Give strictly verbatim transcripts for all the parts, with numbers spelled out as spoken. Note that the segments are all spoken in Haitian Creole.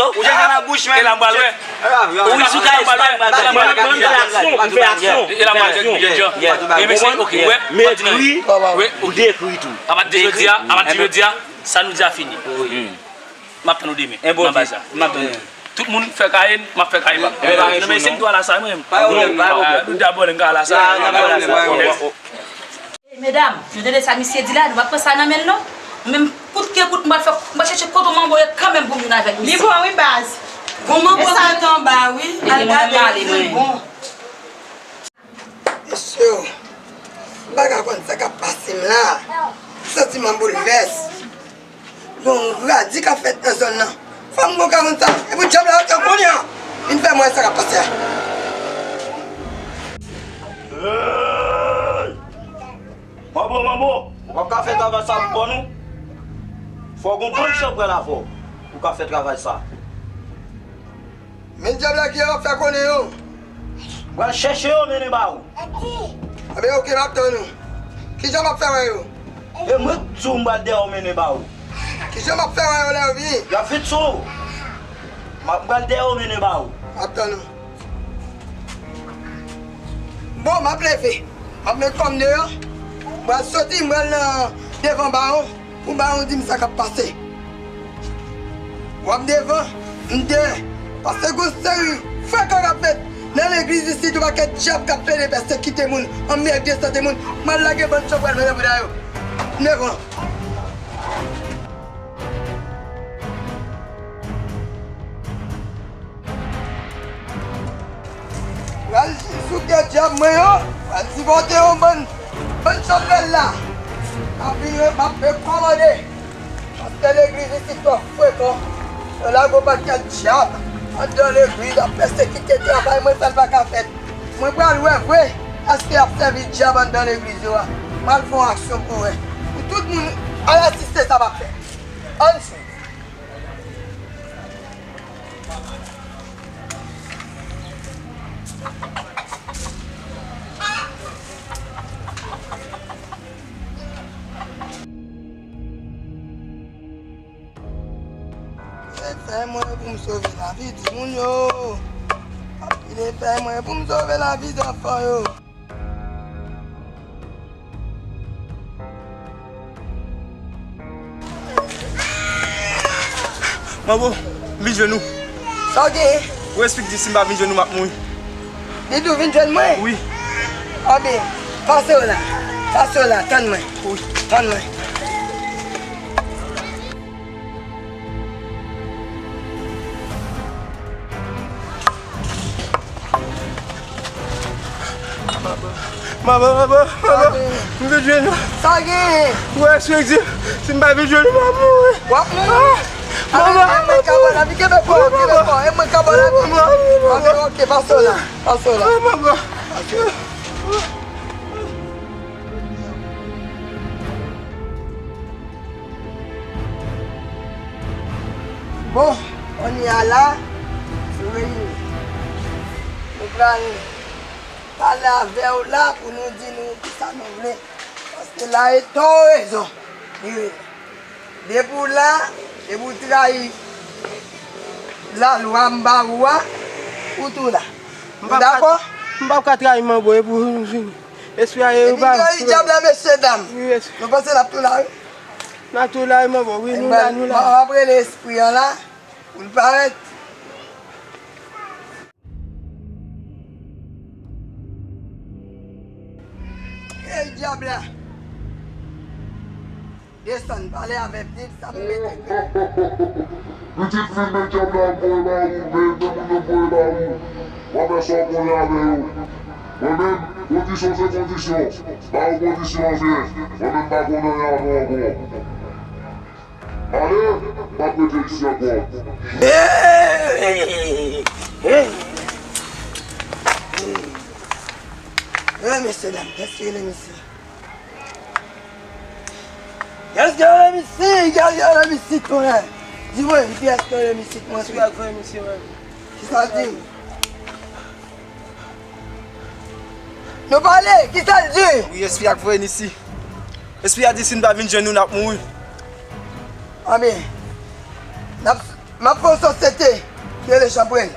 Ou chèche nan bouch, men. E la m pral wè. Ou sou kay, sou kay, pral wè. Mwen, mwen, mwen fè aksyon, mwen fè aksyon. E la m pral wè. Ebyen, se, ok, wè. M ekri, ou dekri tou. Apati de jodi a, apati de jodi a, sa nou di a fini. M ap tann ou demen. Nan baz la. M ap tann ou. Tout moun fè kay n, m ap fè kay pa m. Ebyen, pa gen non, men si m dwe al Lasal mwen menm. Pa gen pwoblèm, pa gen pwoblèm. Tout dabò, n ka al Lasal. Pa gen pwoblèm, pa gen pwoblèm. Ey, medam, nou tande sa misye di la, nou pa pran sa nan men l non. Mwen menm, kout ke kout, m pral fè, m pral chèche kote manbo ye kanmenm pou m vin avèk misye. Li bon, wi, baz. Bon, manbo gentan anba, wi. Al gade, li bon. Mesye, m pa ka konn sa k ap pase m la. M santi m an boulvès. Gon radi k ap fèt nan zòn nan. Fò m gon ka konn sa. E pou dyab la antre kounye a. Vin fè m wè sa k ap pase a. Hey! Manbo, manbo, ou p ap ka fè travay sa pou kò nou. Fò gon bann chanpwèl avè w pou w ka fè travay sa. Men dyab la ki w ap fè konnen yo. M pral chèche yo mennen ba ou. Anben, oke, m ap tann ou. Kijan m ap fè wè yo? E mwen k di w m pral dèyè w mennen ba ou. Kijan m ap fè wè yo lè yo vini? Y ap vin sou ou. M ap, m pral dèyè w mennen ba ou. M ap tann ou. Bon, m ap leve. M ap met kò m deyò. M pral soti, m pral nan devan bawon. Pou bawon di m sa k ap pase. W ap devan, m dèyè. Paske gon seri frekan k ap fèt nan legliz isit, yon pakèt dyab k ap plede pèsekite moun, anmède sante moun. M al lage bann chanpwèl mwen nan bouda yo. M devan. Pral souke dyab mwen yo, pral sipòte yon bann, bann chanpwèl la. M ap vin, m ap rekòmande. Paske legliz isit twò frekan. Yo lage yon pakèt dyab anndan legliz, ap pèsekite travay mwen, sa l pa ka fèt. Mwen pral wè vre, èske y ap sèvi dyab anndan legliz yo a. M al fè yon aksyon pou wè. Pou tout moun al asiste sa m ap fè. Ann swiv. Pile fè mwen pou m sove lavi timoun yo. Pile fè mwen pou m sove lavi zanfan yo. Manbo, m vin jwenn ou. Sa w genyen? Ou espik di si m pa vin jwenn ou, m ap mouri. Li di w vin jwenn mwen? Wi. Anben, pase w la. Pase w la, tann mwen. Wi. Tann mwen. Manbo, manbo, manbo, m vin jwenn ou. Sa gen? Ou espik di si m pa vin jwenn ou, m ap mouri. W ap mouri? Ah, manbo, e mwen k ap pale, kenbe kò, kenbe kò, e mwen k ap pale. Manbo, manbo. Oke, oke, pase w la, pase w la. Manbo. Oke. Bon, kounye a la, nou reyini. Nou pral pale avè w la pou nou di nou kisa nou vle. Paske la e tò rezon. Li rele. Depi w la, depi w trayi lalwa m ba ou a, ou tou la. Nou dakò? M p ap ka trayi manbo, epi w vini. Espri a ye ou pa. Epi trayi dyab la, mesye dam. Wi, espri. Nou panse n ap tou la, wi. N ap tou la, wi, manbo, wi, nou la, nou la. M ap rele espri an la, pou l parèt. Ey, dyab la! Desann, pale avè m, di m sa m mete. Pitit fi, men dyab la voye ba ou, men de moun yo voye ba ou. W ap wè sa w konnen avè yo. Mwen menm, kondisyon se kondisyon. Ba yo kondisyon an byen. Mwen menm pa konn anyen avè w ankò. Ale, m ap rete isi ankò. Wi, mesye dam, kiyès ki rele m isi? Kiyès ki rele m isi? Kiyès ki rele m isi, tonè? Di mwen, kiyès ki rele m isi, mwen? Kiyès ki rele m isi, mwen? Kisa l di? Nou pale, kisa l di? Wi, espri a k voye n isi. Espri a di si n pa vin jwenn ou, n ap mouri. Anben, n ap, m ap fè yon sosyete ki rele Chanpwèl.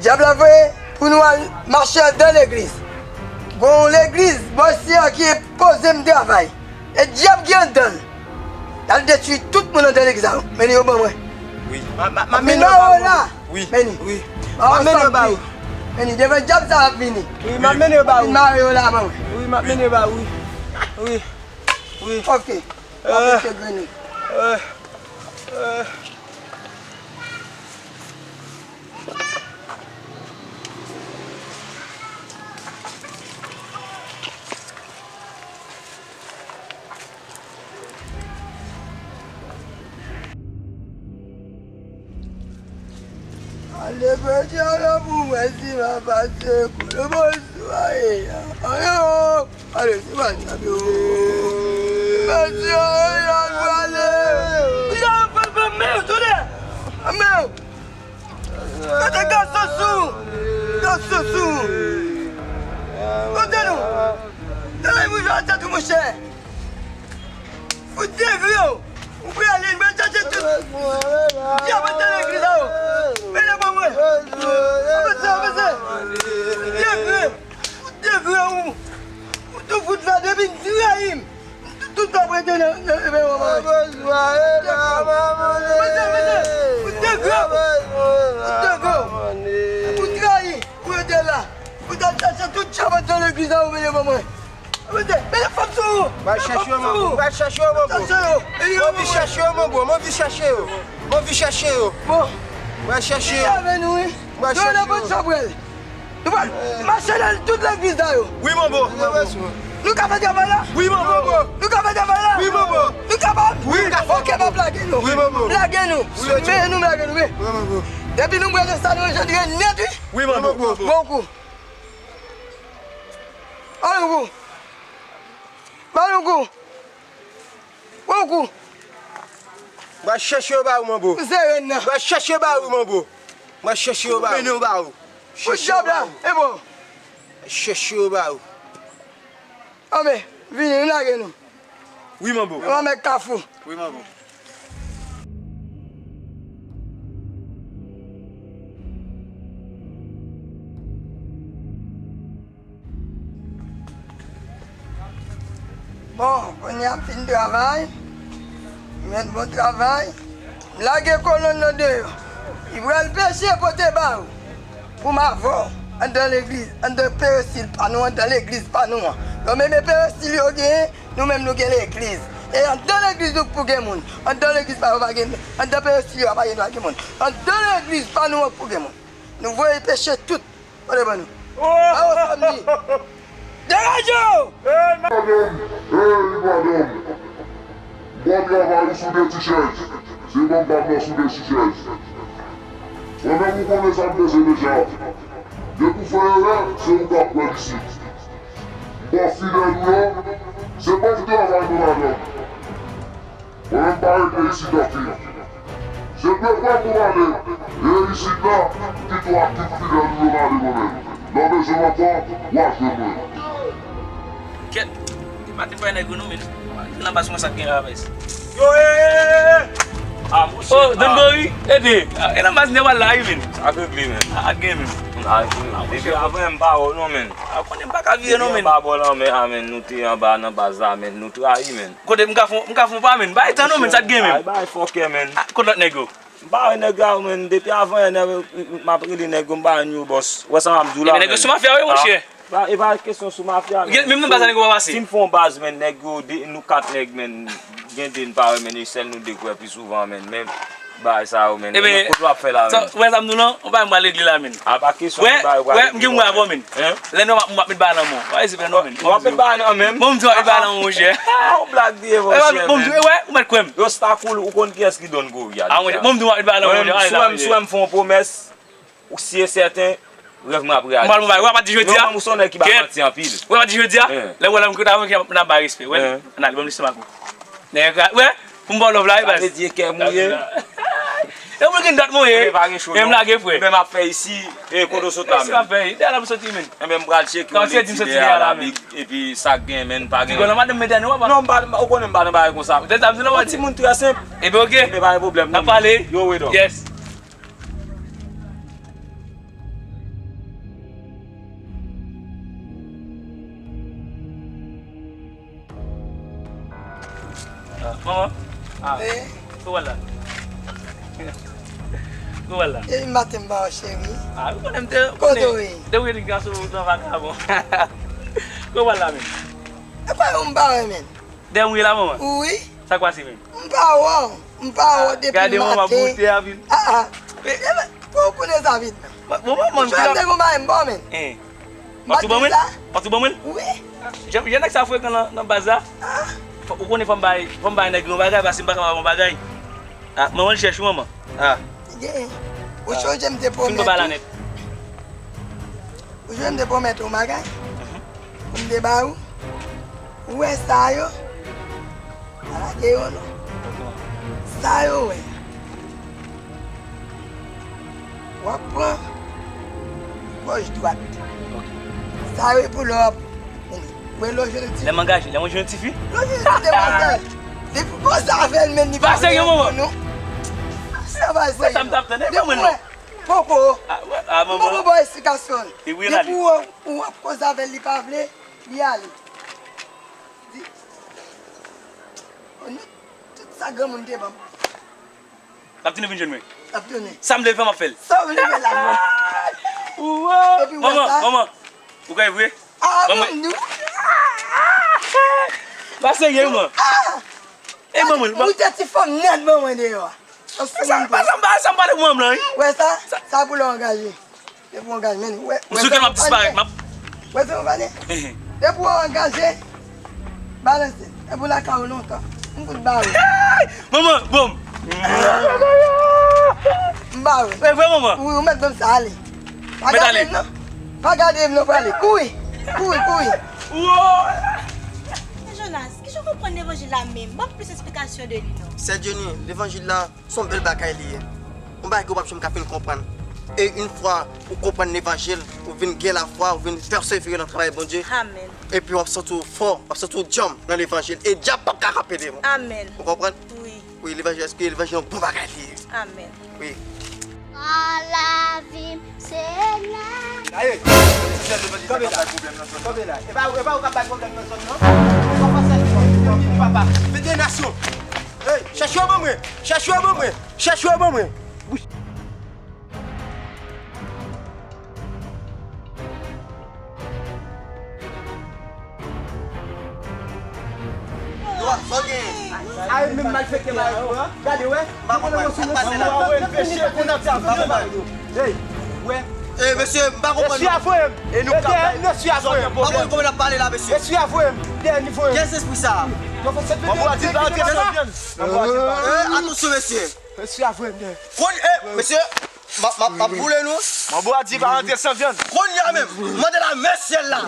Dyab la voye pou nou al mache anndan legliz. Gon legliz bò isi a ki enpoze m travay. E dyab ki anndan l. L al detwi tout moun anndan legliz la, mennen yo ban mwen. Wi. M a, m a, m a mennen yo ba ou. Wi. Wi. M a mennen yo ba ou. Meni, devan dyab sa ap vini. Wi, m a mennen yo ba ou. Vin mare yo la, man. Wi, m a mennen yo ba ou. Wi. Wi. Ok. M ap mete grennen. Ale pèdi ale pou mwen si m a pase kote mwen sou a ye a. Ayo! Ale, se pa djab yo. Pèdi ale, ale. Pèdi ale, pèdi ale, men, tande! Men! Mete gason sou! Gason sou! Kote nou? Tande, mwen jwe a tèt ou, monchè! Fout degre w! Ou prale, mwen chache tout. Di a mete legliz la yo. Mete ban mwen. Avanse, avanse. Fout degre. Fout degre ou. Ou tou fout la depi n trayi m. Tout ap rete nan, nan, nan, nan, nan. Avanse, avanse. Fout degre ou. Fout degre ou. Ou trayi. Ou rete la. Ou t ap chache tout djab anndan legliz la ou mete ban mwen. Mete, mete fanm sou ou. Mwen chèche yo, manbo. Mwen chèche yo, manbo. Mwen vi chèche yo, manbo. Mwen vi chèche yo. Mwen vi chèche yo. Bon. Mwen chèche yo. Vini avè nou, wi. Mwen chèche yo. Nou nan bon chanbrèl. Nou pral mache nan tout legliz la yo. Wi, manbo. Nou ka fè travay la? Wi, manbo. Nou ka fè travay la? Wi, manbo. Nou kapab? Wi. Ok, m ap lage nou. Wi, manbo. M lage nou. Wi, manbo. Men nou, m lage nou, wi. Wi, manbo. Depi nou mwen sa nou jodi nèt, wi. Wi, manbo. Bon kou. Ba yon kou. Ba yon kou. Ba yon kou. Mwen chèche yo ba ou, manbo. M se rèn nan. Mwen chèche yo ba ou, manbo. Mwen chèche yo ba ou. Mennen yo ba ou. Chèche yo ba ou. E bon. Chèche yo ba ou. Anben, vini, nou lage nou. Wi, manbo. Yon mèt kafou. Wi, manbo. Bon, kounye a m fin travay. M jwenn bon travay. M lage kolonn nan deyò. Li pral peche pote ba ou. Pou m avè w, anndan legliz, anndan perestil pa nou, anndan legliz pa nou an. Yo menm e perestil yo genyen, nou menm nou gen legliz. E anndan legliz nou k pou gen moun. Anndan legliz pa yo pa gen, anndan perestil yo pa gen dwa gen moun. Anndan legliz pa nou an k pou gen moun. Nou voye peche tout. Kote ban nou? Ba yo sa m di. Degaje w! Ey, madanm! Ey, madanm! M pral travay ou sou de ti chèz. Se banm bab la sou de ti chèz. Pandan ou konnen sa m bezwen deja. Depi w fè erè, se ou k ap pran isit. M pa fidèl ou la, se pa pou travay non, madanm. Mwen menm pa rete isit anpil. Se devwa pou m ale. E isit la, kite w ak tout fidèl ou yo m ale mwen menm. Nan bezwen m ankò, w a jwenn mwen. Kèt, e pa te fè nèg yo non, men. Nan baz mwen sa k gen la, baz. Yo, e, e, e, e. Ah, monchè. Oh, Don Gary, ede. Ah, e nan baz nèg w al la, wi, men. Sa k regle, men. Ah, gen, men. Ah, depi avan m pa wè w non, men. Ah, konnen m pa ka vire non, men. Depi anba bò lanmè a, men, nou te anba nan baz la, men, nou trayi, men. Kote m ka fon, m ka fon pa, men. Bay tan non, men, sa k gen, men. Ay, bay fòkè, men. Ah, kote lòt nèg yo? M pa wè nèg la, men. Depi avan yè, nèg, m ap rele nèg yo, m pa jwenn yo, bòs. Wè sa m ap di w la, men. Nèg yo sou mafya, wi, monchè. E pa, e pa kesyon sou mafya, men. Menm nan baz la, nèg yo pa pase. Si m fè yon baz, men, nèg yo, de, nou kat nèg, men, gen de n pa wè, men, e sèl nou de k wè pi souvan, men, men bagay sa yo, men. Ebyen, kote w ap fè la, men? Wè sa m di w lan, ou pa m pral regle la, men. A pa kesyon de bagay ou pral regle, m gen mwen avè w, men. Lè nou ap met bagay nan men w. Wè, se fè non, men. W ap met bagay nan men m? Bon, m di w ap met bagay nan men w, monchè. A, yon blag li ye, monchè, men. Bon, m di w, wè, ou mèt kwè m. Yo, Stakoul, ou konn kiyès ki Don Gary a deja. A, monchè, bon, m di w ap met bagay nan men w, monchè. Mwen menm, si w wè m fon pwomès, ou si e sèten, rèv mwen ap reyalize. M pral bon bagay. Wè, pa di jodi a. Mwen menm, ou se yon nèg ki bay manti anpil. Wè, pa di jodi a. Lè w wè lè m kote avè w, n ap bay respè. Wè, n ale, ban m lestomak ou. Nèg, wè, pou m ba w love la, wi, baz. Sa vle di e kè m ou ye. E ou gen dat mwen ye. Ebyen, pa gen cho non. Ebyen, m lage, frè. Ebyen, m ap fè isi, e, kote w sot la menm? Isi m ap fè, dèyè la m soti, men. Ebyen, m pral tcheke yon leti dèyè a la, big, epi sa k gen, men, pa gen. Ti gòl nan madanm mete a nou, papa. Non, m pa, ou konnen m pa nan bagay konsa. Ou te sa m di non, yon timoun trè senp. Ebyen, ok. Ebyen, pa gen pwoblèm, non. N ap pale. Yo, we, dò. Yes. Ah, manman. Ah. Wi. Ou wè la? Kote w al la? Depi maten m pa wè w, cheri. Ah, ou konnen m te... Kote w ye? Depi w te gason ou nan vakabon. Kote w al la menm? E pa yon m pa wè menm. Dèyè m ye la, manman? Wi. Sa k pase menm? M pa wè w. M pa wè w depi maten. Gade manman boute a vin. Ah, ah. Pou w konnen sa vit menm. Manman, manman, m te... Ou jwenn de gon bagay m ba w menm. Hein. W ap tou ban mwen l? W ap tou ban mwen l? Wi. Jan, jan nèg sa frekan nan, nan baz la. Ou konnen fò m bay, fò m bay nèg yon bagay, paske m pa ka ba yon bagay. Ah, manman l chèch ou, manman. Ah. Gen. Ou sonje m te pwomèt ou. Fin baba la nèt. Ou sonje m te pwomèt ou yon bagay? Pou m te ba ou. Ou wè sa yo? Pa lage yo non. Sa yo wè. W ap pran gòj dwat. Ok. Sa yo e pou lè w ap... Ou wè lè w jwenn yon ti... Lè m angaje, lè mwen jwenn yon tifi? Lè w jwenn yon demwazèl. Li pou koze avè l, men li pa serye pou nou. Sa pa serye. Sa m t ap tann, e ban mwen non. Poko. Ah, manman. Poko ba w esplikasyon. Depi w wè ou ap koze avè l, li pa vle, li ale. Di, tout sa granmoun te ban m. L ap tounen vin jwenn mwen. L ap tounen. Sa m vle fè, m ap fè l. Sa w vle fè la, mwen. Manman, manman. Ou kwè vre? Ah, manman. Pa serye, man. E manman, ou te ti fanm nèt, manman, deyò a. Sa m pale, sa m pale pou manman lan, wi. Wè sa? Sa pou lè w angaje. Depi w angaje, men, wè, wè, sou kè m ap disparèt, m ap... Wè, se yon vane. Depi w angaje, balanse. Depi w lakay ou lontan. M fout ba ou. Manman, bon. M ba ou. E vre, manman? Wi, ou mèt ban m sa, ale. Pa gade m non. Pa gade m non, prale. Kouri. Kouri, kouri. Jonas, kijan w konprann levanjil la menm? Ban m plis esplikasyon de li non. Sè Johnny, levanjil la, se yon bèl bagay li ye. Yon bagay ke w p ap janm ka fin konprann. E yon fwa ou konprann levanjil, ou vin gen lafwa, ou vin pèsevere nan travay Bondye. Amèn. Epi w ap santi w fò, w ap santi w djanm nan levanjil. E dyab p ap ka kanpe devan w. Amèn. Ou konprann? Wi. Wi, levanjil, èske levanjil yon bon bagay li ye? Amèn. Wi. Nan lavi m, Senyè. Aye, se sèl levanjil sa k ap bay pwoblèm nan zòn nan. Kanpe la. E pa, e pa ou k ap bay pwoblèm nan zòn nan. Ou pa fè sèl levanjil, papa. Fete nasyon. Hey, chèche yo ban mwen! Chèche yo ban mwen! Chèche yo ban mwen! Aye menm malfektè malfektè. Gade, wè. Ou konnen mwen sou mwen. Hey, wè. E mesye, m pa konprann nou. Eswi a voye m. Eswi a voye m. M pa konn kòman n ap pale la, mesye. Eswi a voye m. Dèyè ni voye m. Kiyès espri sa? Manbo a di pa antre san vyann. Manbo a di pa antre. Eh, atansyon, mesye. Eswi a voye m dèyè. Konn, eh, mesye, m ap, m ap, m ap boule nou. Manbo a di pa antre san vyann. Kounye a menm, mande la men syèl la.